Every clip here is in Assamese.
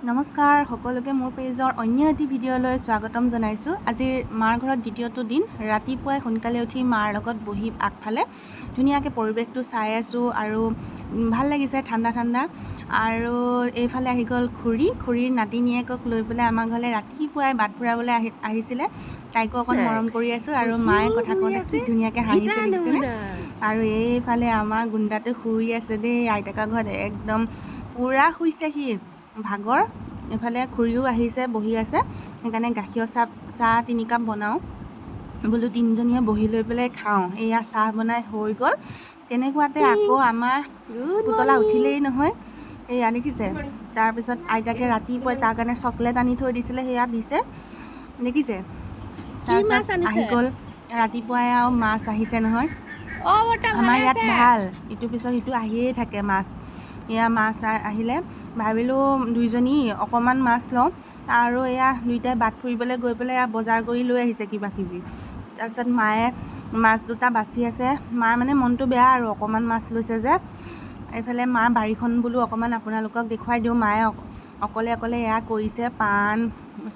নমস্কাৰ সকলোকে, মোৰ পেজৰ অন্য এটি ভিডিঅ'লৈ স্বাগতম জনাইছোঁ। আজিৰ মাৰ ঘৰত দ্বিতীয়টো দিন। ৰাতিপুৱাই সোনকালে উঠি মাৰ লগত বহি আগফালে ধুনীয়াকৈ পৰিৱেশটো চাই আছোঁ আৰু ভাল লাগিছে, ঠাণ্ডা ঠাণ্ডা। আৰু এইফালে আহি গ'ল খুৰী। খুৰীৰ নাতিনীয়েকক লৈ পেলাই আমাৰ ঘৰলৈ ৰাতিপুৱাই বাট ফুৰাবলৈ আহিছিলে। তাইকো অকণ মৰম কৰি আছোঁ আৰু মায়ে কথা কওঁতে কি ধুনীয়াকৈ হাঁহিছে, দেখিছেনে? আৰু এইফালে আমাৰ গুণ্ডাটো শুই আছে দেই। আইতাকৰ ঘৰত একদম পূৰা শুইছে সি, ভাগৰ। এইফালে খুৰীও আহিছে, বহি আছে। সেইকাৰণে গাখীৰৰ চাহ চাহ 3 কাপ বনাওঁ বোলো, তিনিজনীয়ে বহি লৈ পেলাই খাওঁ। এয়া চাহ বনাই হৈ গ'ল। তেনেকুৱাতে আকৌ আমাৰ পুতলা উঠিলেই নহয়। এয়া দেখিছে। তাৰপিছত আইতাকে ৰাতিপুৱাই তাৰ কাৰণে চকলেট আনি থৈ দিছিলে, সেয়া দিছে, দেখিছে। তাৰপিছত আহি গ'ল ৰাতিপুৱাই আৰু মাছ আহিছে নহয়। আমাৰ ইয়াত ভাল, ইটোৰ পিছত সিটো আহিয়ে থাকে মাছ। এয়া মাছ আহিলে, ভাবিলোঁ দুইজনী অকণমান মাছ লওঁ। আৰু এয়া দুইটাই বাট ফুৰিবলৈ গৈ পেলাই এয়া বজাৰ কৰি লৈ আহিছে কিবা কিবি। তাৰপিছত মায়ে মাছ দুটা বাছি আছে। মাৰ মানে মনটো বেয়া আৰু, অকণমান মাছ লৈছে যে। এইফালে মাৰ বাৰীখন বোলো অকণমান আপোনালোকক দেখুৱাই দিওঁ। মায়ে অকলে অকলে এয়া কৰিছে, পাণ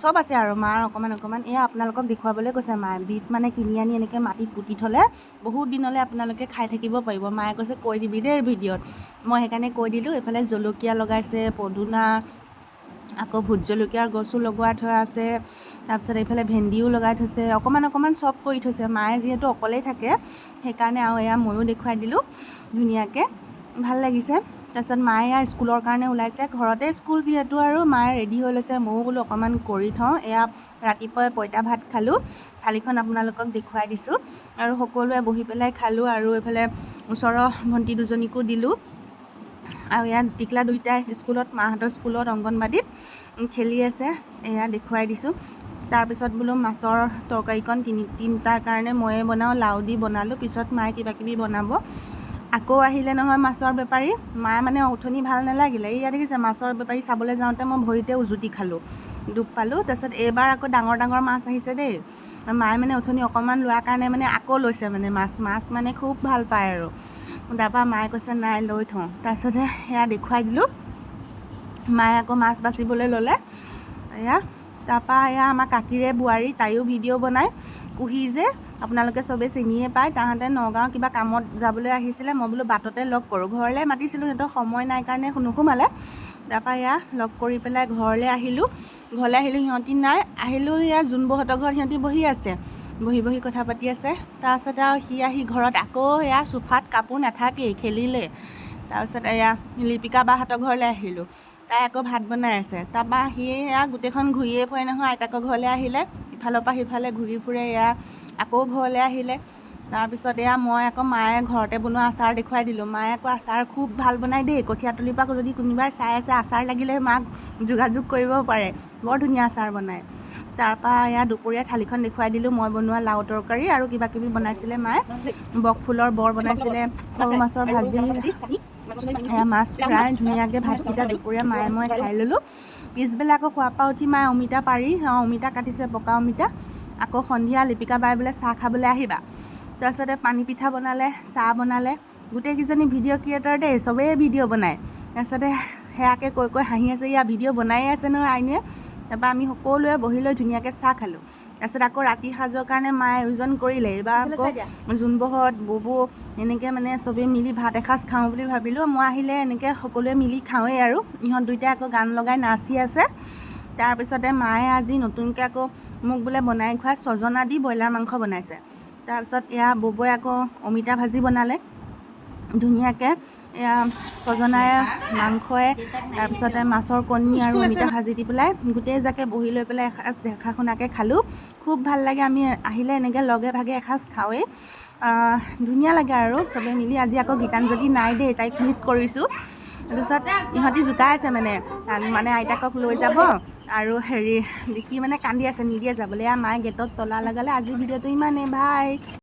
চব আছে আৰু মাৰ অকণমান অকণমান। এয়া আপোনালোকক দেখুৱাবলৈ কৈছে মায়ে। বিট মানে কিনি আনি এনেকৈ মাটিত পুতি থ'লে বহুত দিনলৈ আপোনালোকে খাই থাকিব পাৰিব। মায়ে কৈছে, কৈ দিবি দেই ভিডিঅ'ত। মই সেইকাৰণে কৈ দিলোঁ। এইফালে জলকীয়া লগাইছে, পদুনা, আকৌ ভোট জলকীয়াৰ গছো লগোৱা থোৱা আছে। তাৰপিছত এইফালে ভেন্দিও লগাই থৈছে। অকণমান অকণমান চব কৰি থৈছে মায়ে, যিহেতু অকলেই থাকে সেইকাৰণে। আৰু এয়া ময়ো দেখুৱাই দিলোঁ ধুনীয়াকৈ, ভাল লাগিছে। তাৰপিছত মায়ে এয়া স্কুলৰ কাৰণে ওলাইছে। ঘৰতে স্কুল যিহেতু আৰু মায়ে ৰেডি হৈ লৈছে। ময়ো বোলো অকণমান কৰি থওঁ। এয়া ৰাতিপুৱাই পঁইতা ভাত খালোঁ। থালিখন আপোনালোকক দেখুৱাই দিছোঁ। আৰু সকলোৱে বহি পেলাই খালোঁ আৰু এইফালে ওচৰৰ ভণ্টি দুজনীকো দিলোঁ। আৰু ইয়াত টিকলা দুইটাই স্কুলত, মাহঁতৰ স্কুলত অংগনবাদীত খেলি আছে, এয়া দেখুৱাই দিছোঁ। তাৰপিছত বোলো মাছৰ তৰকাৰীকণ তিনিটাৰ কাৰণে ময়ে বনাওঁ। লাও দি বনালোঁ, পিছত মায়ে কিবা কিবি বনাব। আকৌ আহিলে নহয় মাছৰ বেপাৰী। মায়ে মানে অথনি ভাল নালাগিলে। এইয়া দেখিছে, মাছৰ বেপাৰী চাবলৈ যাওঁতে মই ভৰিতে উজুতি খালোঁ, দুখ পালোঁ। তাৰপিছত এইবাৰ আকৌ ডাঙৰ ডাঙৰ মাছ আহিছে দেই। মায়ে মানে অথনি অকণমান লোৱাৰ কাৰণে মানে আকৌ লৈছে মানে মাছ। মাছ মানে খুব ভাল পায় আৰু। তাৰপৰা মায়ে কৈছে, নাই, লৈ থওঁ। তাৰপিছতে সেয়া দেখুৱাই দিলোঁ। মায়ে আকৌ মাছ বাচিবলৈ ল'লে এয়া। তাৰপৰা এয়া আমাৰ কাকিৰে বোৱাৰী, তাইও ভিডিঅ' বনায়, কুহি যে, আপোনালোকে চবেই চিনিয়ে পায়। তাহাঁতে নগাঁও কিবা কামত যাবলৈ আহিছিলে। মই বোলো বাটতে লগ কৰোঁ। ঘৰলৈ মাতিছিলোঁ, সিহঁতৰ সময় নাই কাৰণে নোসোমালে। তাৰপৰা এয়া লগ কৰি পেলাই ঘৰলৈ আহিলোঁ। ঘৰলৈ আহিলোঁ, সিহঁতি নাই। আহিলোঁ, এয়া জোনবৌহঁতৰ ঘৰত সিহঁতি বহি আছে, বহি বহি কথা পাতি আছে। তাৰপিছত আৰু সি আহি ঘৰত আকৌ এয়া চোফাত কাপোৰ নাথাকেই, খেলিলে। তাৰপিছত এয়া লিপিকা বাহঁতৰ ঘৰলৈ আহিলোঁ। তাই আকৌ ভাত বনাই আছে। তাৰপৰা সি এয়া গোটেইখন ঘূৰিয়ে ফুৰে নহয়। আইতাকৰ ঘৰলৈ আহিলে ইফালৰ পৰা সিফালে ঘূৰি ফুৰে। এয়া আকৌ ঘৰলৈ আহিলে। তাৰপিছত এয়া মই আকৌ মায়ে ঘৰতে বনোৱা আচাৰ দেখুৱাই দিলোঁ। মায়ে আকৌ আচাৰ খুব ভাল বনায় দেই। কঠীয়াতলিৰ পৰা যদি কোনোবাই চাই আছে, আচাৰ লাগিলে মাক যোগাযোগ কৰিব পাৰে। বৰ ধুনীয়া আচাৰ বনায়। তাৰপৰা এয়া দুপৰীয়া থালিখন দেখুৱাই দিলোঁ। মই বনোৱা লাও তৰকাৰী আৰু কিবা কিবি বনাইছিলে মায়ে। বক ফুলৰ বৰ বনাইছিলে, সৰু মাছৰ ভাজি, এয়া মাছ ফ্ৰাই। ধুনীয়াকৈ ভাতকেইটা দুপৰীয়া মায়ে মই খাই ল'লোঁ। পিছবেলা আকৌ শোৱাৰ পৰা উঠি মায়ে অমিতা পাৰি অমিতা কাটিছে, পকা অমিতা। আকৌ সন্ধিয়া লিপিকা বাই বোলে চাহ খাবলৈ আহিবা। তাৰপিছতে পানী পিঠা বনালে, চাহ বনালে। গোটেইকেইজনী ভিডিঅ' ক্ৰিয়েটৰ দেই, চবেই ভিডিঅ' বনায়। তাৰপিছতে সেয়াকে কৈ কৈ হাঁহি আছে। ইয়াৰ ভিডিঅ' বনায়ে আছে নহয় আইনুৱে। তাৰপৰা আমি সকলোৱে বহি লৈ ধুনীয়াকৈ চাহ খালোঁ। তাৰপিছত আকৌ ৰাতি সাজৰ কাৰণে মায়ে আয়োজন কৰিলে। এইবাৰ আকৌ জোনবৌহঁত, ববৌ, এনেকৈ মানে চবেই মিলি ভাত এসাঁজ খাওঁ বুলি ভাবিলোঁ। মই আহিলে এনেকৈ সকলোৱে মিলি খাওঁৱেই। আৰু ইহঁত দুইটাই আকৌ গান লগাই নাচি আছে। তাৰপিছতে মায়ে আজি নতুনকৈ আকৌ মোক বোলে বনাই খোৱা ছজনা দি ব্ৰইলাৰ মাংস বনাইছে। তাৰপিছত এয়া ববৌৱে আকৌ অমিতা ভাজি বনালে ধুনীয়াকৈ। এয়া ছজনাই মাংসই, তাৰপিছতে মাছৰ কণী আৰু অমিতা ভাজি দি পেলাই গোটেই জাকে বহি লৈ পেলাই এসাঁজ দেখা শুনাকৈ খালোঁ। খুব ভাল লাগে। আমি আহিলে এনেকৈ লগে ভাগে এসাঁজ খাওঁৱেই, ধুনীয়া লাগে আৰু চবেই মিলি। আজি আকৌ গীতাঞ্জলি নাই দেই, তাইক মিছ কৰিছোঁ। তাৰপিছত ইহঁতি জোকাই আছে মানে, মানে আইতাকক লৈ যাব আৰু হেৰি দেখি মানে কান্দি আছে, নিদিয়ে যাবলৈ। এয়া মায়ে গেটত তলা লগালে। আজিৰ ভিডিঅ'টো ইমানেই, বাই।